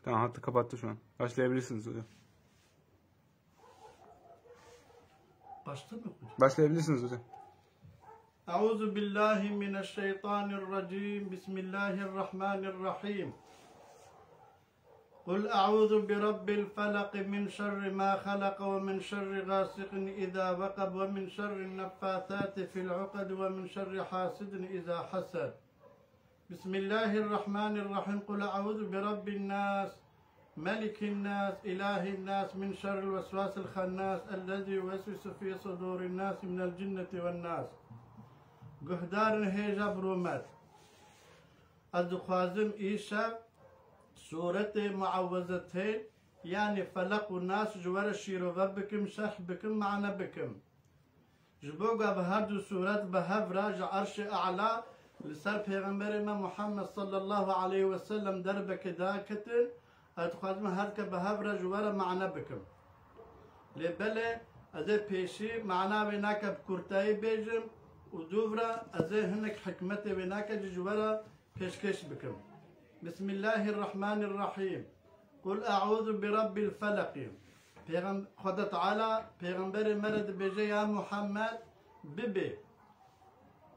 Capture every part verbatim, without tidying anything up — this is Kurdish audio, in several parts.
Tamam, hattı kapattı şu an. Başlayabilirsiniz hocam. Başladı mı hocam? Başlayabilirsiniz hocam. أعوذ بالله من الشيطان الرجيم. بسم الله الرحمن الرحيم. قل أعوذ برب الفلق من شر ما خلق ومن شر غاسق إذا وقب ومن شر النفاثات في العقد ومن شر حاسد إذا حسد. بسم الله الرحمن الرحيم. قل أعوذ برب الناس، ملك الناس، إله الناس، من شر الوسواس الخناس، الذي يوسوس في صدور الناس من الجنة والناس. Guhdarên hêja bi rûmet. Ez dixwazim îşev sûretê Muewwezetên, yanî Felaq û Nas ji we re şîrove bikim, şerh bikim, mane bikim. Ji bo ku ev her du sûret bi hev re ji Erşê E'la li ser Pêxemberê me Muhammed sallallahu aleyhi ve sellem derbekê daketin, ez dixwazim her ke bi hev re ji we re mane bikim. Lê belê ez ê pêşî mana wê nake bi kurtayî bêjim û dûv re ez ê hinek hikmetê wê nake jî ji we re pêşkêş bikim. Bismillahirrahmanirrahîm. Qul e'ûzu bi Rabbil Felaqî. Pêxem-, Xweda Teala Pêxemberê me re dibêje, ya Muhammed, bibê.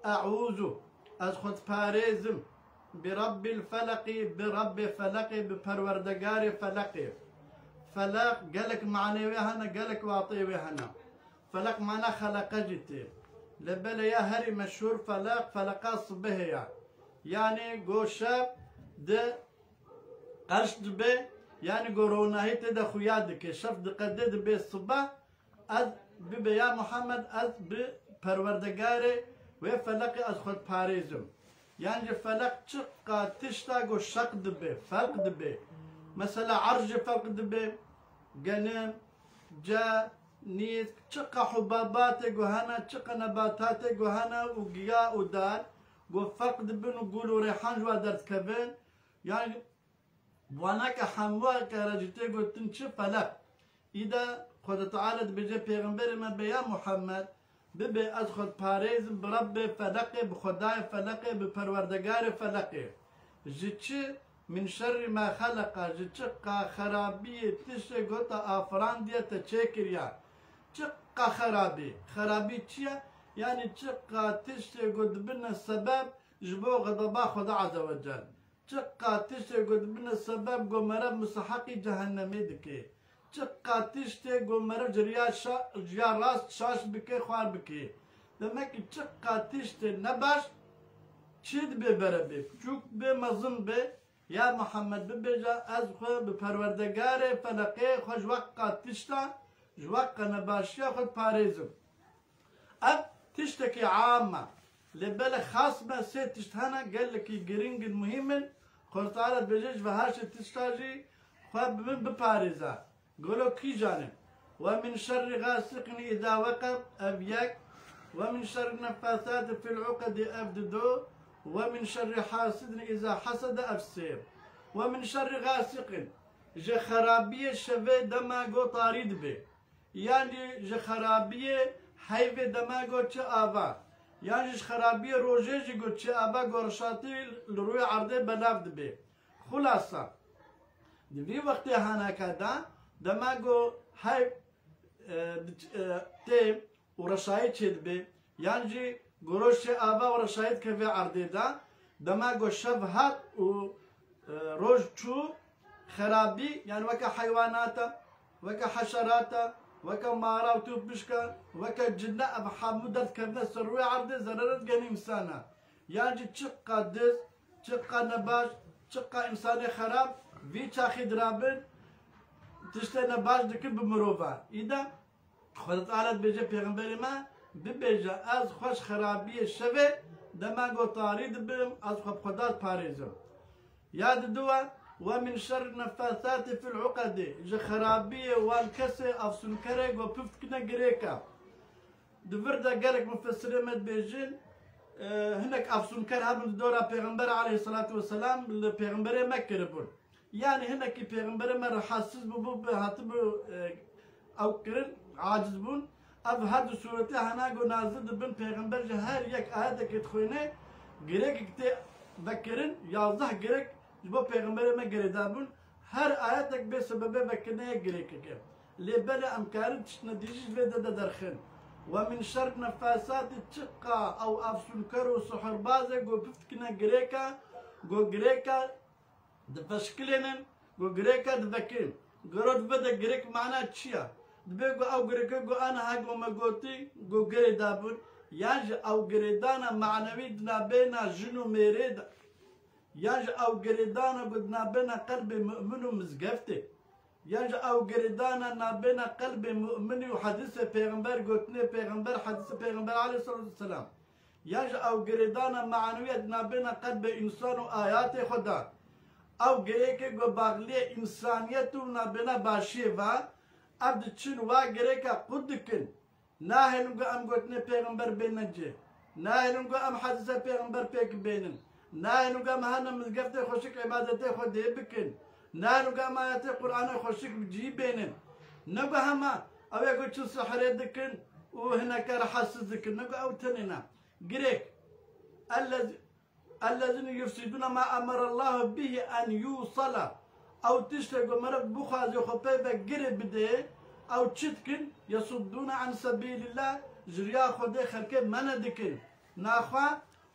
E'ûzu, ez xwe diparêzim. Bi Rabbil Felaqî, bi Rabbê Felaqê, bi Perwerdegarê Felaqê. Felaq, gelek manê wê hene, gelek watê wê hene. Felaq mana xeleqe jî tê. Lê belê ya herî meşhûr Felaq, feleqa sibihê ya. Yanî go şev di qerş dibe, yanî go ronahî tê de xuya dike. Şev diqede dibe sibe, ez bibe ya Muhammed, ez bi Perwerdegarê wê feleqê ez xwe diparêzim. Yanî ji feleq çiqa tişta go şeq dibe, felq dibe. Mesela erz jî felq dibe, genim, ce, nîsk, çiqa hubabatê go hene, çiqa nebatatê go hene û giya û dar, go felq dibin û gul û rêhan ji wa derdikevin. Yanî wanake hemû ke re jî tê gotin çi felaq. Îda Xweda Teala dibêje Pêxemberê me be ya Muhammed, bibe ez xwe diparêzim bi Rebbê Feleqê, bi Xwedayê Feleqê, bi Perwerdegarê Feleqê. Ji çi? Min şerrî ma xeleqa, ji çiqa xerabiyê tiştê go te afirandiye, te çêkiriya. Çiqa xerabî. Xerabî çi ye? Yanî çiqa tiştê go dibine sebeb ji bo xedeba Xweda Azze ve Cel. Çiqa tiştê ku dibine sebeb ku meriv misteheqî cehennemê dike. Çiqa tiştê ku meriv ji riya şa-, ji riya rast şaş bike, xwar bike. Demek ki çiqa tiştê nebaş çi dibe berebê, biçûk be, mezin be, ya Muhammed bibêje, ez xwe bi Perwerdegarê Feleqê xwe ji weqa tişta, ji weqa nebaşiya xwe diparêzim. Ev tiştekî am e. Lê belê xas me sê tişt hene gelekî giring in, muhîm in. Xwedê Teala dibêje ji ve her sê tişta jî xwe bi min biparêze. Gelo kîjan in? Ve min şerrî gasiqin îza weqeb, ev yek. Ve min şerrî neffasati fil uqedi, ev dido. Ve min şerrî hasidin îza hesede, ev sê. Ve min şerrî gasiqin, ji xerabiyê şevê dema go tarî dibe. Yan jî ji xerabiyê heyvê dema go çi ava, yan jî ji xerabiyê rojê jî go çi ava, go reşatî li rûyê erdê belav dibe. Xulasa, di vî wextê hanaka de dema go heyv, e, diç-, e, tê û reşayî çêdibe, yan jî go roj çi ava û reşayî dikeve erdê de, dema go şev hat û, e, roj çû, xerabî, yani weke heywanata, weke heşerata, weke mara û tûpişka, weke cinne, ev hemû derdikevine ser rûyê erdê, zerere digehne însana. Yan jî çiqa diz, çiqa nebaş, çiqa însanê xerab, vî çaxî dirabin, tiştê nebaş dikin bi mirova. Îda Xwedê Teala dibêje Pêxemberê me, bibêje, ez xwe ji xerabiyê şevê dema go tarî dibim, ez xwe bi Xweda diparêzim. Ya diduwa, ve min şerri neffasati fil uqedi, ji xerabiyê wan kesê efsûnkerê go pif dikine girêka. Di vir de gelek mufessirê me dibêjin, e, hinek efsûnker hebin di dora Pêxember aleyhissalatu vesselam li Pêxemberê me kiribûn. Yani hinekî Pêxemberê me rehatsiz bûbû, bi hatibû, e, ew kirin, aciz bûn. Ev her du sûretê hena go nazil dibin, Pêxember ji her yek ayetekê dixwêne, girêkek tê vekirin, yazdeh girêk ji bo Pêxemberê me girêdar bûn. Her ayetek bê sebebê vekinê girêkeke. Lê belê em karin tiştine dî jî ji vê de de derxin. Ve min şer nefasatî, çiqa ew efsûnkar û sihirbaz e, go pif dikine girêka, go girêka difeşkilênin, go girêka divekin. Gero dibe de girêk mana çi ya? Dibe go ew girêke go aniha go me gotî, go girê dabûn. Yan ji ew girêdana manewî di nabêna jin û mêrê de. Yan ji ew girêdana go di nabêna qelbê mu'min û mizgeftê. Yan ji ew girêdana nabêna qelbê mu'minî û hedîsê pêxember, gotinê pêxember, hedîsê pêxember aleyhisselatu vesselam. Yan ji ew girêdana manewî ya di nabêna qelbê însan û ayatê xwe de. Ew girêkê go baxliyê însaniyet û nabêna başiyê ve, ev diçin wa girêka qut dikin. Nahêlin ku em gotinê pêxember bêne cê. Nahêlin ku em hedîsa pêxember pêk bênin. Nahêlin ku em hene mizgeftê xweşik îbadetê Xwedê bikin. Nahêlin ku em ayetê Qur'anê xweşik bi cî bênin. Ne ku hema ew ê ku çi sihirê dikin û hineke rehetsiz dikin. Ne ku ew tenê ne. Girêk. Ellezî Ellezîne yufsidûne ma emerallahu bihi en yûsala. Ew tiştê ku meriv bixwaze xwe pê ve girê bidê, ew çi dikin? Yesuddûne an sebîlillah, ji riya Xwedê xelkê mene dikin. Naxwe,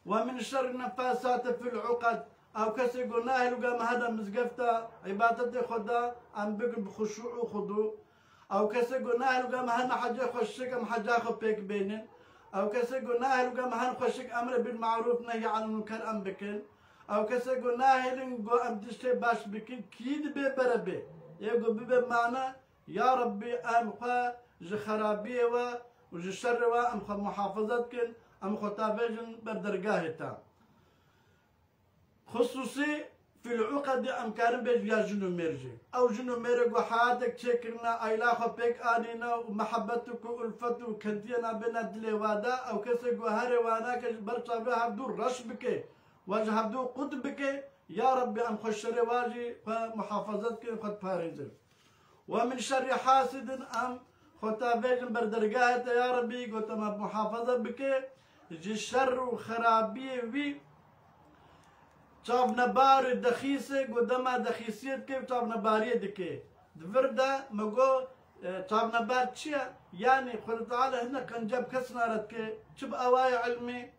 ve min şerri nefasati fil uqed. Ew kesê ku nahêl û gam hede mizgefta îbadetê xwe de, em bikin bi xuşû û xudû. Ew kesê ku nahêl û gam hen hecê xweşik em heca xwe pêk bênin. Ew kesê ku nahêl û gam hen xweşik emrê bil marûf nehy anil munker em bikin. Ew kesê ku nahêlin ku em tiştê baş bikin, kî dibe berebê? Ê ku bibe mane, ya Rebbî em xwe ji xerabiyê we û ji şerê we em xwe muhafaza dikin, em xwe tavêjin ber dergahê te. Xisûsî fil uqedî em karin bêjin ya jin û mêr jî. Ew jin û mêrê ku heyatek çêkirine, ayla xwe pêk anîne û mehebet û ku ulfet û kentiyê nabêne dilê wa de, ew kesê ku herê wa nake ji ber çavê hevdû reş bike, wa ji hevdû qut bike, ya Rebbî em xwe şerê wa jî xwe muhafaza dikin, xwe diparêzin. Ve min şerrî hasidin, em xwe tavêjin ber dergahê te ya Rebbî, ku te me muhafaza bike ji şer û xerabiyê wî. Çavnebar dexîsê, ku dema dexîsiyê dike û çavnebariyê dike. Di vir de me got, e, çavnebar çi ye? Yanî Xwedê Teala hinek qenca bi kes nare dike, çi bi awayê ilmî,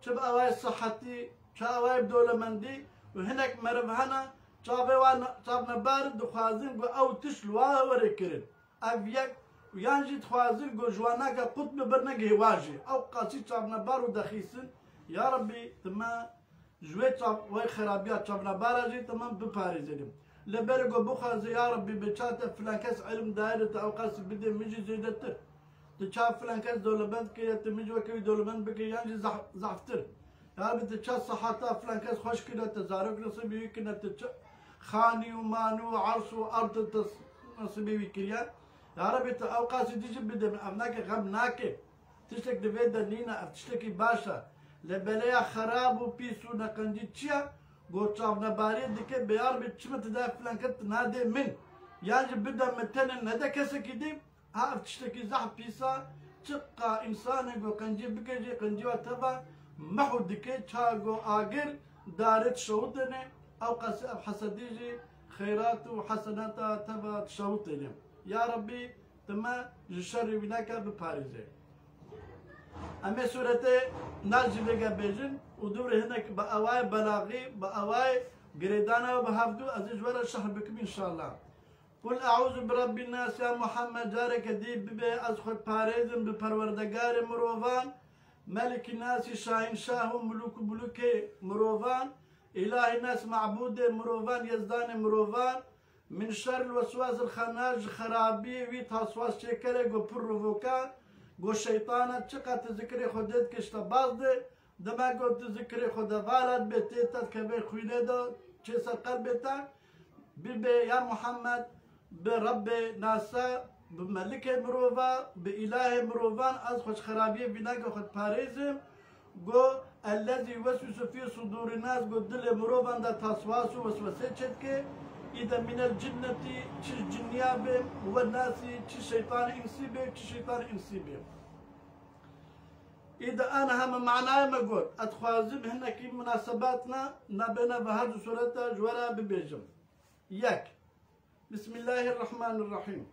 çi bi awayê sihetî, çi awayê bi dewlemendî û hinek meriv hene, çavê wan çavnebar dixwazin ku ew tişt li wa were kirin. Ev yek û yan jî dixwazin ku ji wan nake qut bi bir negihê wa jî. Ew qasî çavnebar û dexîsin. Ya Rebbî, tu me ji wê çav-, wê xerabiya çavnebara jî tu me biparêzînim. Lê berê ku bixwaze, ya Rebbî, bi ça te filan kes ilim daye de tu ew qasî bidê min jî zêdetir. Tu ça filan kes dewlemend kiriye, tu min jî weke wî dewlemend bike yan jî zeh-, zehftir. Ya Rebbî, tu ça siheta filan kes xweş kiriye, tu zarok nesîbî wî kiriye, tu ça xanî û manî û ers û erd tu nesîbî wî kiriye. Ya Rebbî, tu ew qasî dî jî bide min, ev nake, xem nake. Tiştek di vê de nîne, ev tiştekî baş e. Lê beleya xerab û pîs û neqencî çi ye? Got çavnebariyê dike, bê ya Rebbî, çi min tu daye filan kes tu nadê min. Yan jî bide min tenê nede kesekî dî. Ha, ev tiştekî zehf pîs e, çiqa însanê ku qencî bike jî, qencî wa teva mehw dike, ça ku agir darê dişewitêne, ew qasî ev hesedî jî xeyrat û hesenata teva dişewitêne. Ya Rebbî, tu me ji şerê wî neke biparêze. Em ê sûretê Nas jî vêge bêjin û dûrê hinek bi awayê belaxî, bi awayê girêdana we bi hevdû ez ê ji we re şerh bikim înşallah. Qul eûzû bi rebbî nas, ya Muhammed, careke dî bibe ez xwe diparêzim bi perwerdegarê mirovan, melikî nasî, şahînşah û milûk û bulûkê mirovan, îlahî nas, mebûdê mirovan, yezdanê mirovan, min şerril weswasil xennas, ji xerabiyê wî taswas çêkerê ku pir rivoka, ku şeytana çiqa tu zikrê Xwedê dike ji te baz de, dema ku tu zikrê Xwedê vala dibe tê te dikeve xwînê de çê ser qelbê te, bibe ya Muhammed, bi Rebbê nasa, bi melikê mirova, bi îlahê mirovan, ez xwe ji xerabiyê vînake xwe diparêzim. Go, ellezî yuweswisu fî sudûrî nas, go dilê mirovan de taswas û weswesê çêdike. Îde minel cinnetî, çi ji cinniya be, we nasî, çi şeytanê însî be, çi şeytanê însî be. Îde aniha me manayê me got, ez dixwazim hinekî munasebat ne, nabêne ve her du sureta ji we re bibêjim. Yek. Bismillahirrahmanirrahim.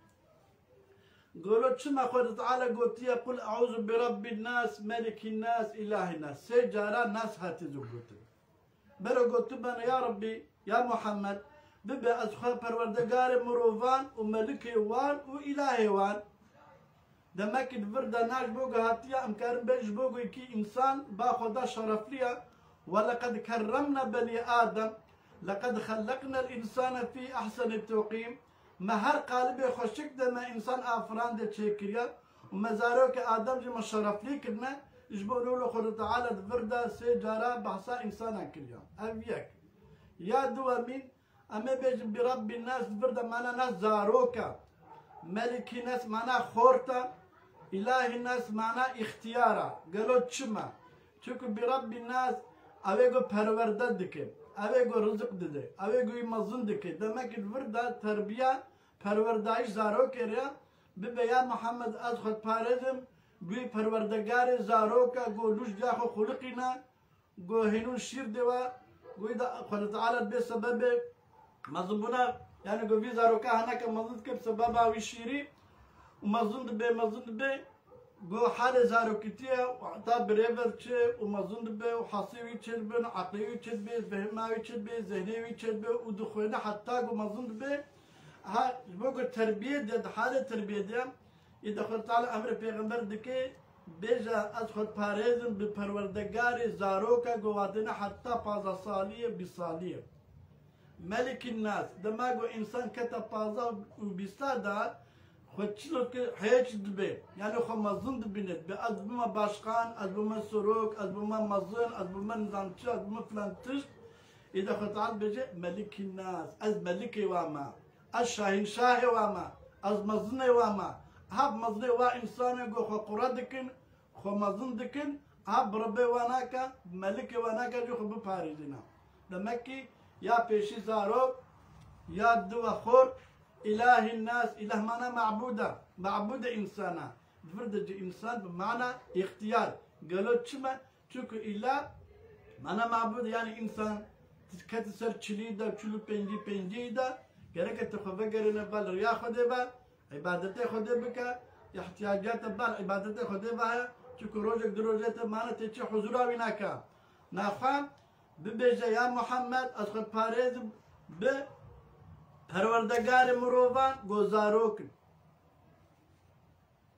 Gelo çima Xwedê Teala gotiye, "Qul eûzu bi rabbin nas, melikîn nas, îlahîn nas." Sê cara nas hatiye gotin. Bero gotibene, "Ya Rabbî, ya Muhammed, bibe ez xwe perwerdegarê mirovan û melikê wan û îlahê wan." Demek ki di vir de nas ji bo ku hatiye, em karin bêjin ji bo ku kî însan ba xwe da şereflî ye. "Ve leqed kerremna benî Adem, leqed xelleqnel însane fî ehsenî teqwîm." Me her qalibê xweşik de me însan afirandê çêkiriye û me zarokê Adem jî me şereflî kirine. Ji bo wilo Xwedê Teala di vir de sê cara behsa însanan kiriye. Ev yek. Ya duwemîn, em ê bêjin bi Rabbî nas, di vir de mana nas zarok e. Melikî nas mana xort e. Îlahî nas mana îxtiyar e. Gelo çima? Çunku bi Rabbî nas, ew ê ku perwerde dike, ew ê ku rizik dide, ew ê ku wî mezin dike. Demek ki di vir de terbiya, perwerdayîş zarokê re bibe, ya Muhammed, ez xwe diparêzim, ku wî perwerdegarê zarok e, ku lûj diya xwe xuliqîne, ku hênûn şîr dê we, ku wî de Xwedê Teala bê sebebê mezinbûna, yani ku vî zaroka hineke mezin dike bi sebeba wî şîrî û mezin dibe, mezin dibe, ku halê zarokîtiyê û heta birêve diçe û mezin dibe û hesê wî çêdibe, eqlê wî çêdibe, fehma wî çêdibe, zehnê wî çêdibe û dixwêne heta ku mezin dibe. Ha, ji bo ku terbiyê de, di halê terbiyê de, î de Xwedê Teala emrê pêxember dike, bêje, "Ez xwe diparêzim bi perwerdegarê zaroka ku watêne heta pazdeh saliyê, bîst saliyê." Melikîn nas, dema ku însan kete pazdeh û bîsta de, xwe çilo dike, hêç dibe, yani xwe mezin dibîne, dibe, "Ez bime başkan, ez bime sorok, ez bime mezin, ez bime nizamçi, ez bime filan tişt." Î de Xwedê Teala bêje, "Melikîn nas, ez melikê wa me, ez şahînşahê wa me, ez mezinê wa me." Ha bi mezinê wa însanê ku xwe qure dikin, xwe mezin dikin, ha bi Rebbê wa nake, bi melikê wa nake jî xwe biparêzîne. Demek ki ya pêşî zarok, ya diwe xort, îlahî nas, îlah mana mabûd e, mabûdê însan e. Di vir de jî însan bi mana îxtiyar. Gelo çima? Çunku îlah mana mabûd, yani însan, tu kete ser çilî de, çil û pêncî pêncî de, gereke tu xwe vegerîne ber rêya Xwedê ve, îbadetê Xwedê bike, îhtiyaciyata ber îbadetê Xwedê ve heye, çunku rojek du rojê te mana tê çi huzura wî nake. Naxwe bibêje, "Ya Muhammed, ez xwe diparêzim bi perwerdegarê mirovan ku zarok in.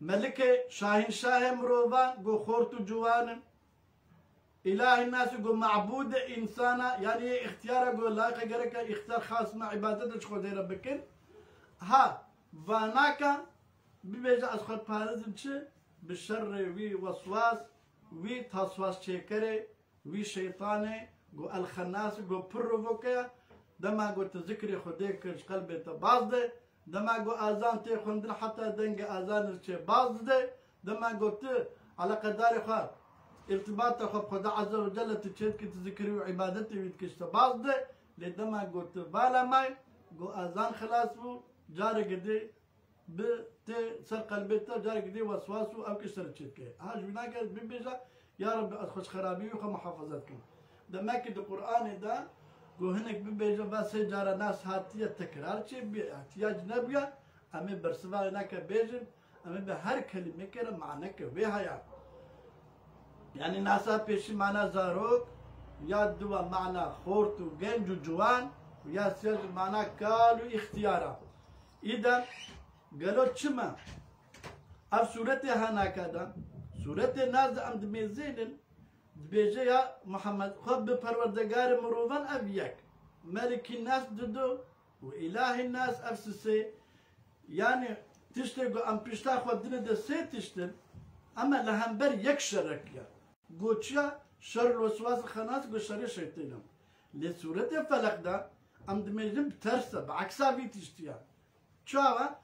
Melikê, şahînşahê mirovan ku xort û ciwan in. Îlahî nasî ku mabûdê însan e, yani yê îxtiyar e ku layiqe gereke îxtiyar xas me îbadetê ji Xwedê re bikin." Ha, va nake, bibêje, "Ez xwe diparêzim çi? Bi şerê wî weswas, wî taswas çêkerê, wî şeytanê, ku el-Xennas, ku pir rovoke ye, dema ku tu zikrê Xwedê kir, ji qelbê te baz de, dema ku azan tê xwendin, heta dengê azanê diçe baz dide, dema ku tu eleqedarê xwe, îrtibata xwe bi Xwedê Azze ve Celle tu çêdikî, tu zikrî û îbadetê wî dikî, ji te baz dide, lê dema ku tu vala may, ku azan xilas bû, careke dê bi tê ser qelbê te, careke dê weswas û ew kişt te re çêdike." Ha ji wî nake bibêje, "Ya Rebbi, ez xwe ji xerabî wî xwe muhafaza dikim." Demek ki di Qur'anê de ku hinek bibêje, va sê cara nas hatiye tekrar çêbûye, ihtiyac nebûye, em ê bersiva wê neke bêjin, em ê bi her kelimekê re maneke wê heye. Yani nasa pêşî mana zarok, ya diwa mana xort û genc û ciwan, û ya siya jî mana kal û îxtiyar e. Îde gelo çima ev sûretê hanaka de, sûretê nas de em dimêzênin, dibêje, "Ya Muhammed, xwe bi perwerdegarê mirovan ev yek, melikî nas didu û îlahî nas ev sisê." Yani tiştê ku em pişta xwe dine de sê tişt in, ema li hember yek şerek ye. Goçiya şer weswas xenas ku şerê şeytên e. Lê sûretê Felek de em dimêjin bi ters e, bi eksa vî tiştî ye. Çawa?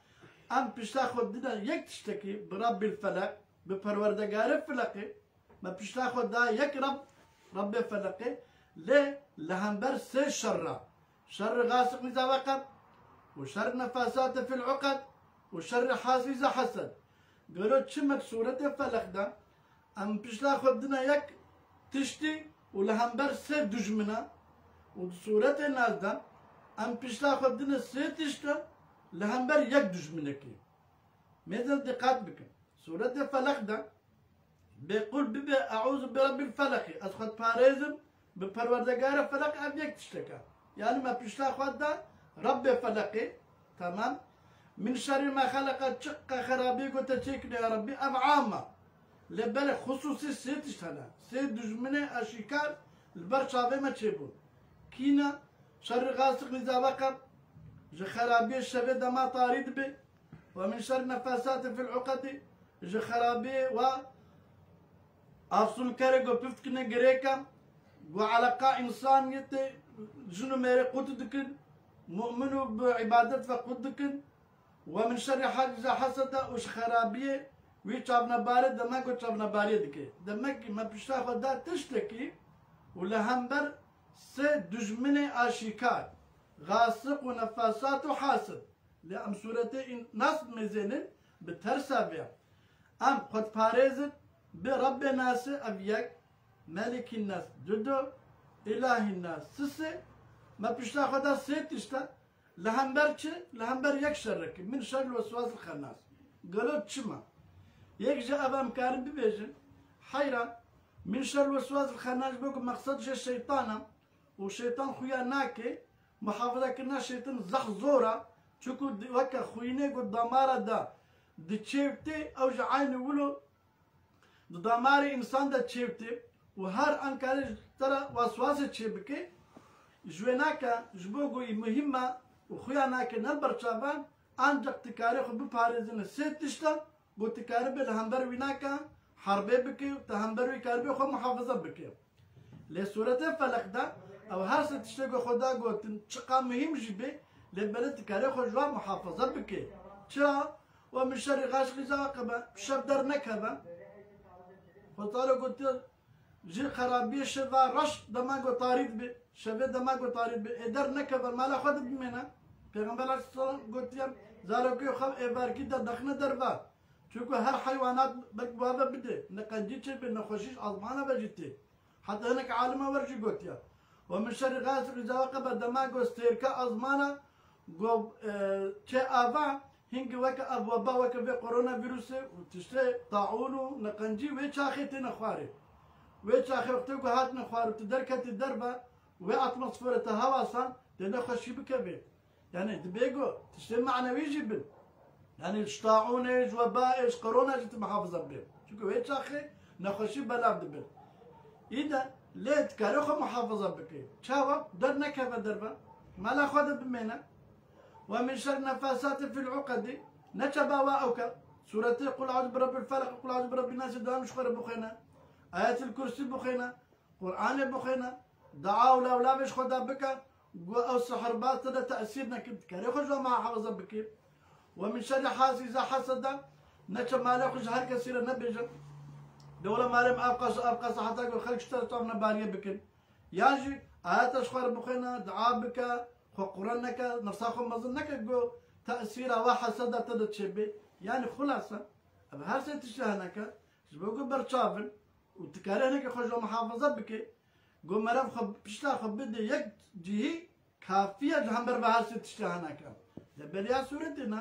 Em pişta xwe dine yek tiştekî, bi Rabbil Felek, bi Perwerdegarê Felekê, me pişta xwe da yek Rab, Rabbê Felekê, lê li hember sê şerra, şerri gasiqin îza weqeb û şerri nefasatê fil uqed û şerri hasidin îza hesed. Gelo çimek sûretê Felek de em pişta xwe dine yek tiştî û li hember sê dijmine û di sûretê nas de em pişta xwe dine sê tişte Li hember yek dijminekê. Mêze diqet bikin. Sûretê Felaq de bê qul bibe, "Eûzu bi Rebbil Felaqî." Ez xwe diparêzim bi Perwerdegara Felaq, ev yek tiştek e. Yani me pişta xwe da Rebbê Felaqê. Tamam. "Min şerrî ma xeleqe", çiqa xerabiyê ku te çêkiriye ya Rebbî, ev am e. Lê belê xusûsî sê tişt hene. Sê dijminê aşîkar li ber çavê me çêbûn. Kî ne? "Şerrî xasiqî îza weqeb", ji xerabiyê şevê dema tarî dibe. "Ve min şerrî nefasatî fil uqedî", ji xerabiyê wa afsûnkerê ku pif dikine girêke, ku eleqa însaniyê tê, jin û mêrê qut dikin, mu'min û bi îbadet ve qut dikin. "Ve min şerrî hasidin îza hesed", û ji xerabiyê wî çavnebarê, dema ku çavnebariyê dike. Demek ki me pişta xwe da tiştekî û li hember sê dijminê aşîkar, xasiq û nefasat û hasid. Lê em sûretê Nas mêzênin bi tersa vê. Em xwe diparêzin bi Rebbê Nasê, ev yek, Melikî Nas, dudo, Îlahî Nas, sisê. Me pişta xwe da sê tişta. Li hember çi? Li hember yek şerrekî. "Min şerril weswasil xennas." Gelo çima? Yek ji ev em karin bibêjin, heyran, "Min şerril weswasil xennas", ji bo ku meqsed jê şeytan e û şeytan xuya nake, muhafazakirina şeytan zehf zor e, çunku di-, weke xwînê ku damara de diçêvtê, ew ji eynî wilo di damarê însan de çêvtê û her an kare ji te re waswasê çêbike, ji wê nake, ji bo ku î muhîm e û xuya nake ne li ber çavan, ancaq tu karê xwe biparêzine sê tiştan, ku tu karibe li hember wî nake, herbê bike, tu hember wî karibe xwe muhafaza bike. Lê sûretê Felaq de ew her sê tiştê ku xwe da gotin, çiqa muhîm jî bê, lê belê tu karê xwe ji wan muhafaza bike. Çira? "Ve min şerrî xasiqî îza weqebe", şev dernekeve. Xwedê Teala gotiye, ji xerabiyê şeva reş dema ku tarî dibe, şevê dema ku tarî dibe, ê dernekeve, mala xwe de bimêne. Pêxember aleyhisselam gotiye, zarokê xwe êvarkî de dexine derve. Çunku her heywanat belk bi we ve bide, ne qencî çêbe, ne xweşî ji azmana ve jî tê. Heta hinek alima wer jî gotiye. "Ve min şerrî xasiqî îza weqebe", dema ku stêrke azmana ku, e, çê ava, hingî weke ev weba, weke vê koronavîrusê û tiştê taûn û neqencî wê çaxê têne xwarê. Wê çaxê wextê ku hatine xwar û tu derketî derve, wê atmosferê te hewasan têne xweşî bikevê. Yani dibê ku tiştê manewî jî bin. Yani ji taûnê, ji webaê, ji korona jî tu muhafaza bibê. Çunku wê çaxê nexweşî belav dibin. Î de lê dikarê xwe muhafaza bike. Çawa? Dernekeve derve. Mala xwe de bimêne. "Ve min şerrî nefasatî fil uqedî." Ne çaba wa ew ke. Sûretê Qul eûzu bi Rebbil Felaq, Qul eûzu bi Rebbin Nasî dewam ji xwe re bixwêne. Ayetil Kursî bixwêne. Qur'anê bixwêne, dua û lawlavê ji xwe de bike, ku ew sihirbaz te de tesîr neke, dikarê xwe ji we muhafaza bike. "Ve min şerrî hasidin îza hesede", neçe malê xwe ji her kesî re nebêje. De wele malê min ev qas, ev qas heta ku xelk ji te re çavnebariyê bikin. Yan jî ayeta ji xwe re bixwêne, dua bike, xwe qure neke, nefsa xwe mezin neke, ku tesîra we heseda te de çêbe. Yani xulasa, ev her sê tiştê hineke, ji bo ku berçav in, û tu karî hinekî xwe ji we muhafaza bike, ku meriv xwe pişta xwe bide yek cihî, kafî ye ji hember ve her sê tiştê hineke. Lê beriya sûretê ne,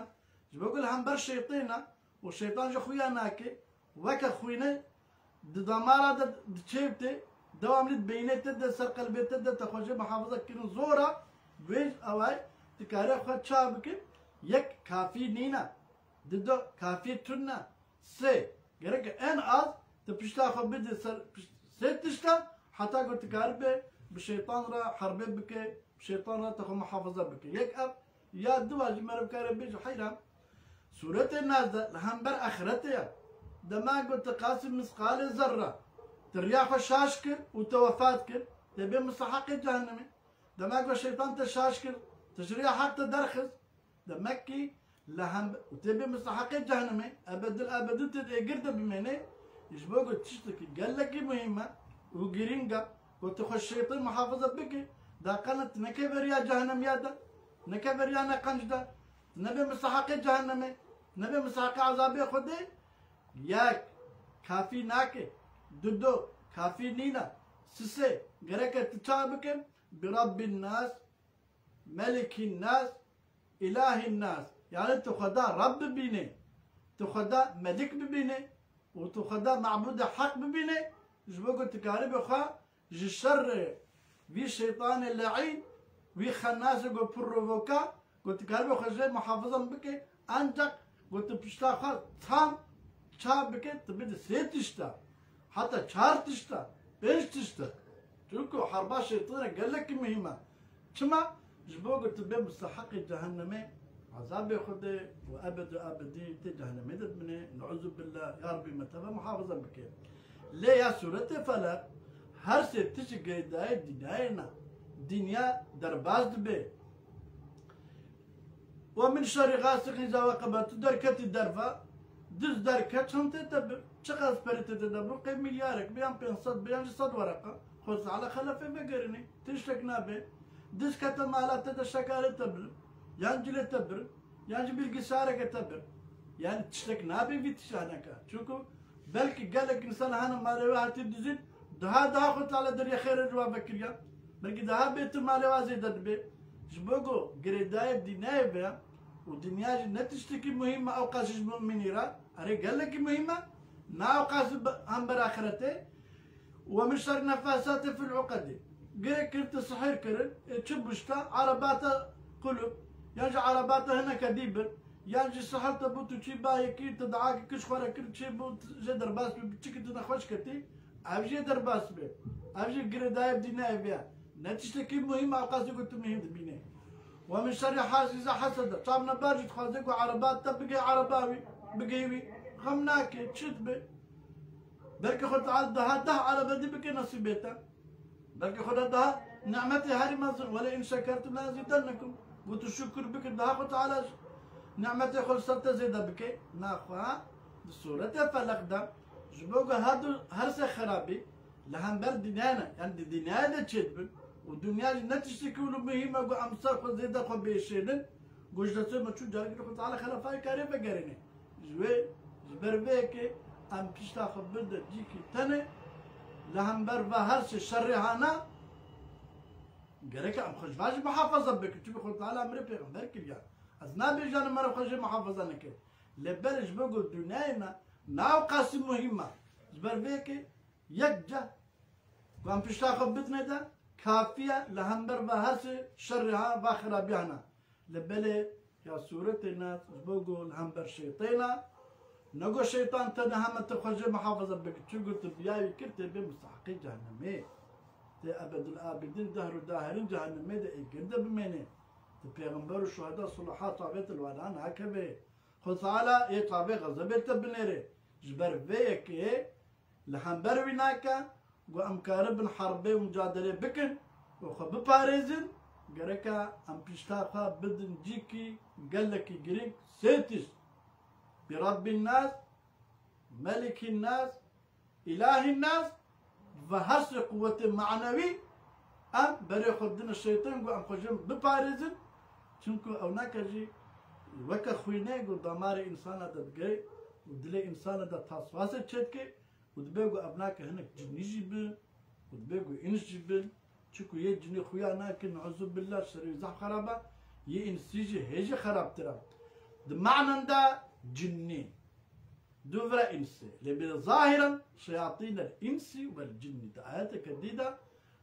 ji bo ku li hember şeytê ne û şeytan jî xuya nake, weke xwînê di damara de diçêvtê, dewamlî di beynê te de, ser qelbê te de, te xwe jê muhafaza kirin zor e, wê ew e, tu karî xwe çawa bike, yek kafî nîne, dido kafî tune, sê, gerek en az tu pişta xwe bidî ser pişt-, sê tişta, heta ku tu karibe bi şeytan re herbê bike, bi şeytan re te xwe muhafaza bike. Yek ev, ya diwa jî meriv kare bêje heyran. Sûretê Nas de li hember axiretê ye. Dema ku tu qasî misqalê zerre, tu riya xwe şaş kir û te wefat kir, te bê misteheqê cehennemê. Dema ku şeytan te şaş kir, tu ji riya heq te derxist, demek ki li hem û tê bê misteheqê cehennemê, ebedil ebedin tê di êgir de bimênê, ji bo ku tiştekî gelekî muhîm e û girîng e, ku tu xwe şeytan muhafaza bike, daqene tu nekeve riya cehennemiya de, nekeve riya neqenc de, tu nebê misteheqê cehennemê, nebê misteheqê ezabê Xwedê, yek, kafî nake, dudo, kafî nîne, sisê, gereke tu çawa bikin, bi Rabbin nas, Melikî nas, Îlahî nas. Yani tu Xweda Reb bibînî, tu Xweda Melik bibînî û tu Xweda mabûdê heq bibînî, ji bo ku tu karibî xwe ji şerê vî şeytanê leîn, vî xenasê ku provoka, ku tu karibî xwe jê muhafaza bikî, ancak ku tu pişta xwe tam çav bikî, tu bidî sê tişta, heta çar tişta, pênc tişta. Çunku herba şeytanê gelekî muhîm e. Çima? Ji bo ku tu bê musteheqê cehennemê, ezabê Xwedê û ebed û ebedî tê cehennemê de dimînî. Neuzubillah, ya Rabbî me teve muhafaza bike. Lê ya sûretê Felaq, her sê tişt girêdayî dinyayê ne. Dinya derbas dibe. Ve min şerrî gasiqîn îza weqeb, tu derketî derve, diz derket, çend tê te bir. Çiqas perê tê te de bir, qey milyarek be, yan pênc sed be, yan jî sed wereqa. Xwedê Teala xelefê vegerînî, tiştek nabe. Diz kete mala te de, şekarê te bir, yan cilê te bir, yan jî bilgisayareke te bir. Yani tiştek nabe vî tişaneka. Çunku belkî gelek însan hene malê wê hatî dizîn, daha, daha Xwedê Teala deriyê xêrê ji wan vekiriya. Belkî daha bêtir malê wan zêde dibe. Ji bo ku girêdayê dinyayê be û dinya jî ne tiştekî muhîm e, ew qasî ji mu'minî re, erê gelekî muhîm e, ne ew qasî be-, hember axirete. Ve min şerrî neffasatî fil uqedî. Girê kir tu sihir kirin, ê çi bişta, erebata qulub, yan jî erebata hineke dî bir, yan jî sihir te bû, tu çî bayekî, tu duakî kiş xwe re kir, çê bû, jê derbas bî, çikî tu nexweş ketî, ev jê derbas be. Ev jî girêdayê dinyayê be. Ne tiştekî muhîm, ew qasî ku tu muhîm dibînî. Ve min şerrî hasidî îza hesed. Çavnebar jî dixwaze ku erebat te bigê ereba wî, bigê wî. Xem nake, çi dibe? Belkî Xwedê Teala daha deh erebe dî bike nesîbê te. Belkî Xwedê daha nimetê herî mezin, "Ve le in şekertum le ezîdennekum." Ku tu şukir bikir, daha Xwedê Teala nimetê xwe li ser te zêde bike. Naxwe di sûretê Felaq de, ji bo ku her du, her sê xerabî li hember dinyayê ne, yani di dinyayê de çêdibin û dinya jî ne tiştekî wilo muhîm e ku em ser xwe zêde xwe biêşênin, ku ji destê me çû, carekî Xwedê Teala xelefayê karê vegerîne. Ji wê, ji ber vê yekê em pişta xwe bidin cîkî tenê, li hember ve her sê şerê hana, gereke em xwe ji van jî muhafaza bikin. Çunku Xwedê Teala emrê pêxember kiriya. Ez nabêjim em xwe jê muhafaza neke. Lê belê ji bo ku dinyayê ne, ne ew qasî muhîm e. Ji ber vê yekê yek cah ku em pişta xwe bidinê de, kafî ye li hember ve her sê şerê ha, va xerabiya hene. Lê belê ya sûretê ne, ji bo ku li hember şeytê ne, ne ku şeytan te ne heme tu xwe jê muhafaza bike, çunku tu biya wî kir, tê bê musteheqê cehennemê. Tê ebedul abidin, dehr û dahirin cehennemê de ê gir de bimênê. Tu pêxember û şuheda, suluha, tavê tu li wana nakeve. Xwedê Teala ê tavê xezebê te binêre. Ji ber vê yekê li hember wî nake, ku em karibin herbê û mucadelê bikin û xwe biparêzin, gereke em pişta xwe bidin cîkî gelekî girîng, sê tişt. Bi Rabbin nas, Melikî nas, Îlahî nas, ve her sê quwetê manewî em berê xwe dine şeytan, ku em xwe jê biparêzin, çunku ew nake jî weke xwînê ku damarê însana de digire û dilê însana de taswasê çêdike, û dibe ku ev nake hinek cinî jî bin û dibe ku îns jî bin. Çiku yê cinî xuya nake, neuzubillah, şerê wî zehf xerab e, yê însî jî hê jî xerabtir e. Di manen de cinî, dûvre însê. Lê bi zahiren şeyatînel însî wel cinî. Di ayeteke dî de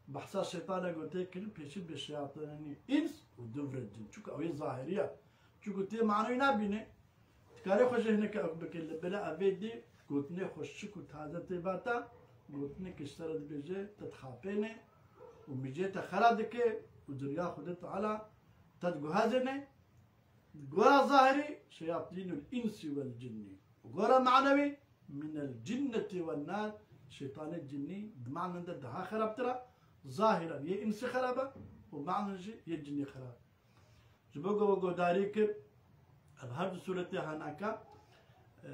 behsa şeytane ku tê kirin, pêşî bê şeyatînel îns û dûvre cin. Çiku ew yê zahirî ye. Çiku tê manewî nabîne. Dikarê xwe jê hineke ew bike, lê bila evê dê gotinê xwe şik û taze tê vata, gotinê ki ji te re dibêje, te dixapêne û mîcê te xera dike û di riya Xwedê Teala te diguhezêne. Gora zahirî, şeyatînul însî wel cinnî. Û gora manewî, minel cinnetî wen nas, şeytanê cinnî di manen de daha xerabtir e. Zahiren yê însî xerab e û manen jî yê cinnî xerab e. Ji bo ku we guhdarî kir, ev her du sûretê hanaka, e,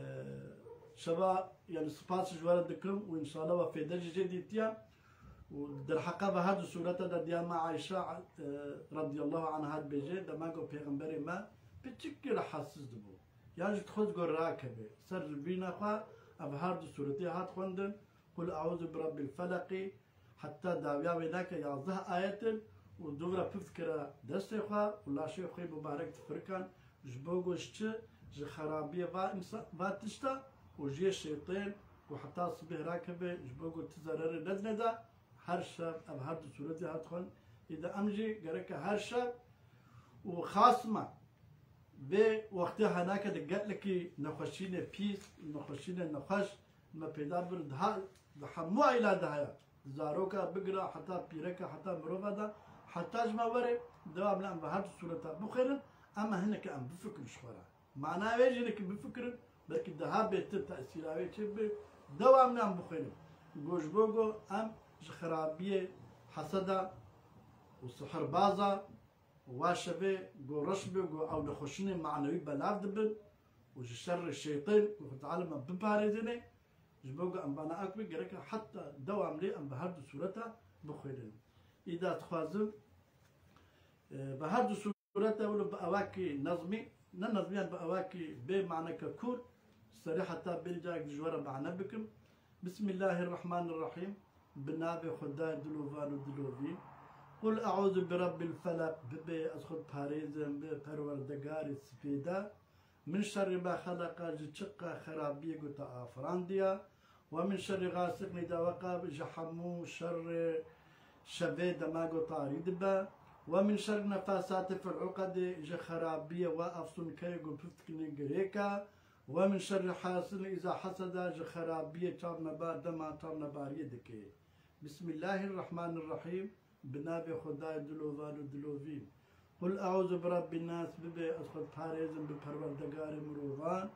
şeva, yani spas ji we re dikim û înşallah we fêde jî jê dîtiye. Û derheqa ve her du sûrete de diya me Ayşe, e, radiyallahu anha dibêje, dema ku pêxemberê me piçikî rehetsiz dibû. Yan jî dixwest ku rakeve. Ser rivîna xwe ev her du sûretê hat xwendin. Qul eûzu bi Rabbil Felaqî, heta dawiya wê nake yazdeh ayet in û dûv re pif dikire destê xwe û laşê xwe mubarek difirikan Ji bo ku ji çi? Ji xerabiyê va însa-, va tişta û jê şeytên ku heta sibêh rakeve ji bo ku ti zererê nedine de, her şev ev her du sûretê hat xwend. Îda em jî gereke her şev û xasma vê wextê henake de gelekî nexweşînê pîs, nexweşînê nexweş me peyda bir daha di hemû aîla de heye. Zaroka bigira heta pîreka heta mirova de, heta ji me were, dewam li em bi her du sûreta bixwênin, em hinekî em bifikirin ji xwe re. Mana wê jî hinekî bifikirin, belkî daha bêtir tesîra wê çê bibe, dewam li em bixwênin. Ku ji bo ku em ji xerabiyê heseda û sihirbaza wa şevê ku reş be ku ew nexweşinê manewî belav dibin û ji şerê şeytên ku Xwedê Teala me biparêzine, ji bo ku em vana akbe gereke heta dewam lê em bi her du sûreta bixwênin. Îda dixwazim, e, bi her du sûreta wilo bi awakî nezmî, ne nezmî, yan bi awakî bê maneke kûr, serî heta bêrî carek ji we re mane bikim. Bismillahirrahmanirrahîm. Bi navê Xwedayê dilovan û dilovîn. Qul eûzu bi Rabbil Felaq, bibe ez xwe diparêzim bi Perwerdegarê Sipêde. Min şerrî ma xeleqa, ji çiqa xerabiyê ku te afirandiya. Ve min şerrî xasiqin îda weqab, ji hemû şerrê şevê dema ku tarî dibe. Ve min şerrî nefasatî fil uqedî, ji xerabiyê we efsûnkeyê ku pif dikinê girêka. Ve min şerrî hasidin îza heseda, ji xerabiyê çavnebar dema çavnebariyê dike. Bismillahirrahmanirrahîm. Bi navê Xwedayê dilovan û dilovîn. Qul eûzu bi Rabbin nas, bibe ez xwe diparêzim bi Perwerdegarê mirovan,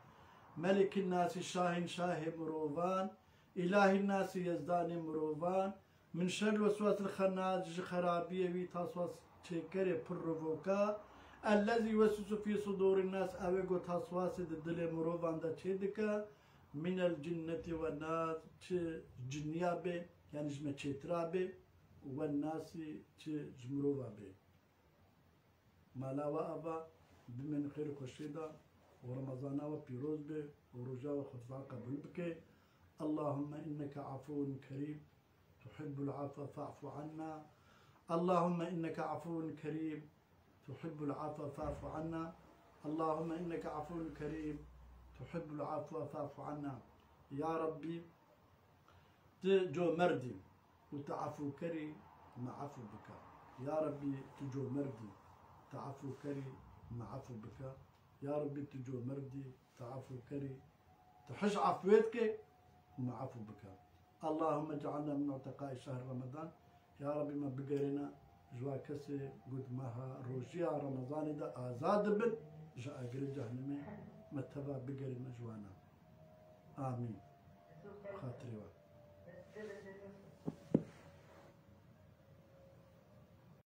Melikî nasî, şahîn şahê mirovan, îlahî nasî, yezdanê mirovan, min şerrîl weswasil xennas, ji xerabiyê wî taswas çêkerê pir rivoka, ellezî yuweswisu fî sudûrin nas, ew ê ku taswasê di dilê mirovan de çêdike, minel cinnetî wen nas, çi cinniya be, yanî ji me çêtira be, wen nasî, çi ji mirova be. Mala we ava, bimên xêr û xweşiyê de û Remezana we pîroz be û roja we Xwedê qebûl bike. Allahümme inneke afuwun kerîm, tuhibbul afwe fa'fu anna. Allahümme inneke afuwun kerîm, tuhibbul afwe fa'fu anna. Allahümme inneke afuwun kerîm, tuhibbul afwe fa'fu anna. Ya Rabbî, tu comerdî û tu efûkerî, me efû bike. Ya Rabbî, tu comerdî, tu efûkerî, me efû bike. Ya Rabbî, tu comerdî, tu efûkerî, tu hij efûyê dike, me efû bike. Allahümme cealna min uteqaî şehr Ramadan. Ya Rabbî, me bigerîne ji wa kesê ku di meha rojiya Remezanê de azad dibin, ji agirê cehennemê me teva bigerîne ji wana. Amîn. Xatirê we.